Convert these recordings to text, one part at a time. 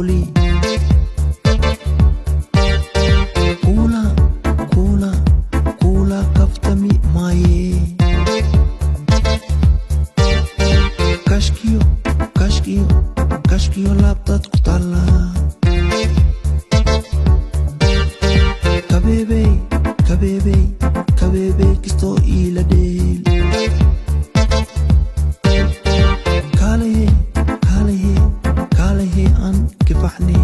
Kolkooli. Kula kula kula kaftami maaye. Kashkiyo kashkiyo kashkiyo laabtaad ku taallaa. Kabeebey kabeebey kabeebey kistoo iila dheel. Kaalahe kaalahe kaalahe aan kifaxne.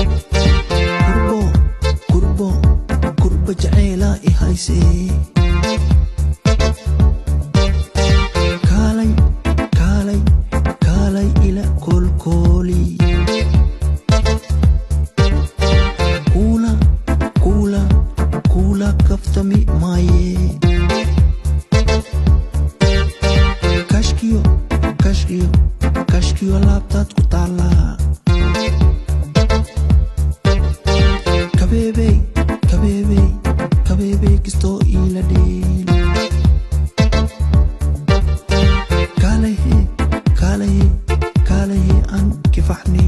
Kurbo kurbo kurbo jaceylaa i haysee. Kaalay kaalay kaalay ila kolkooli. Kula kula kula kaftami maaye. Kashkiyo kashkiyo kashkiyo laabtaad ku taallaa. Kabeebey kabeebey kabeebey kistoo iila dheel. Kaalahe kaalahe kaalahe aan kifaxne.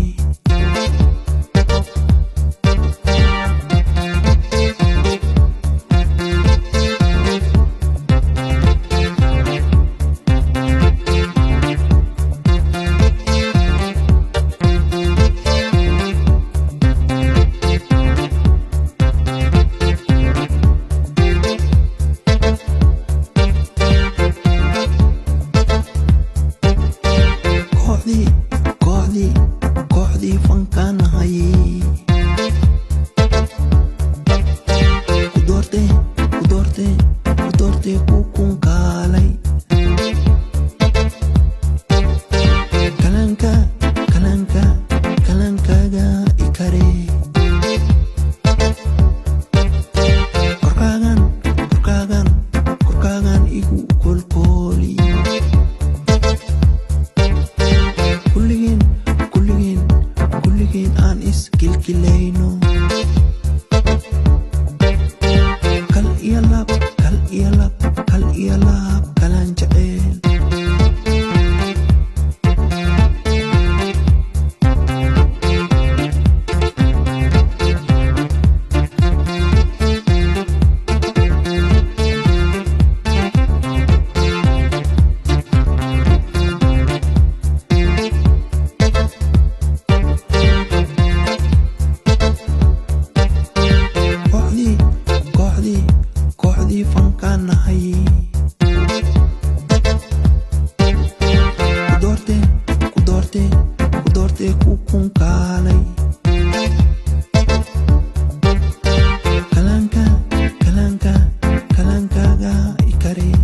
Kooxdii kooxdii kooxdii fankaan ahay. Ku doortee ku doortee ku doortee ku kun kaalay. Kalanka kalanka kalankaaga i karee. Korkaagan korkaagan korkaagan igu kolkooli. Kulligeen kulligeen kulligeen aan is kilkilayno. Kal iyo laab kal iyo laab kal iyo laab kalaan jecel. Kooxdii kooxdii kooxdii fankaan ahay. Ku doortee ku doortee ku doortee ku kun kaalay. Kalanka kalanka kalankaaga i karee.